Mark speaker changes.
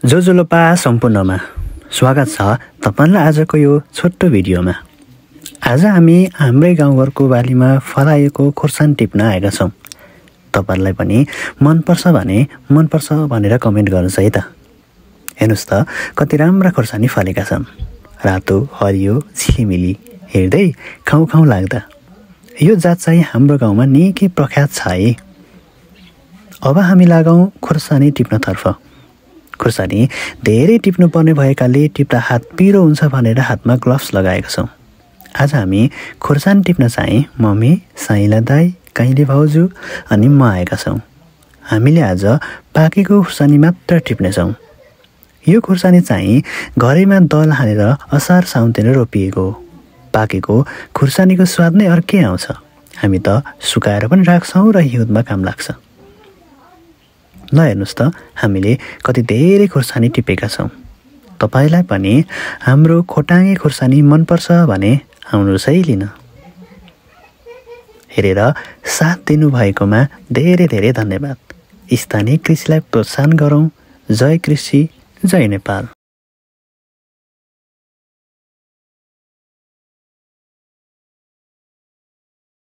Speaker 1: जोजोलोपा सम्पूर्णमा स्वागत छ तपाईलाई आजको यो छोटो भिडियोमा। आज हामी हाम्रै गाउँघरको बालीमा फलाएको खोर्सानी टिप्न आएका छौँ। तपाईलाई पनि मनपर्छ भने मनपर्छ भनेर कमेन्ट गर्नुहोस् है त। हेर्नुहोस् त कति राम्रा खोर्सानी फलेका छन्। रातो हरियो झिलिमिली हेर्दै खाउँ खाउँ लाग्दा। यो जात चाहिँ हाम्रो गाउँमा निकै प्रख्यात छ है। अब हामी लागौँ खोर्सानी टिप्नतर्फ। खोर्सानी धेरै टिप्नु पर्ने भएकाले टिप्दा हात पिरो हुन्छ भनेर हातमा ग्लोभ्स लगाएका छौँ। आज हामी खोर्सानी टिप्न चाहिँ मम्मी, साइला दाई, काइले भाउजू अनि म आएका छौँ। हामीले आज पाकेको खोर्सानी मात्र टिप्नेछौँ। यो खोर्सानी चाहिँ घरैमा दल हानेर असार साउनतिर रोपिएको हो। पाकेको खोर्सानीको स्वाद नै अर्कै आउँछ। हामी त सुकाएर पनि राख्छौँ र हिउँदमा काम लाग्छ। ल हेर्नुहोस् त हामीले कति धेरै खोर्सानी टिपेका छौँ। तपाईँलाई पनि हाम्रो खोटाङे खोर्सानी मनपर्छ भने आउनुहोस् है लिन। हेरेर साथ दिनुभएकोमा धेरै धेरै धन्यवाद। स्थानीय कृषिलाई प्रोत्साहन गरौँ। जय कृषि, जय नेपाल।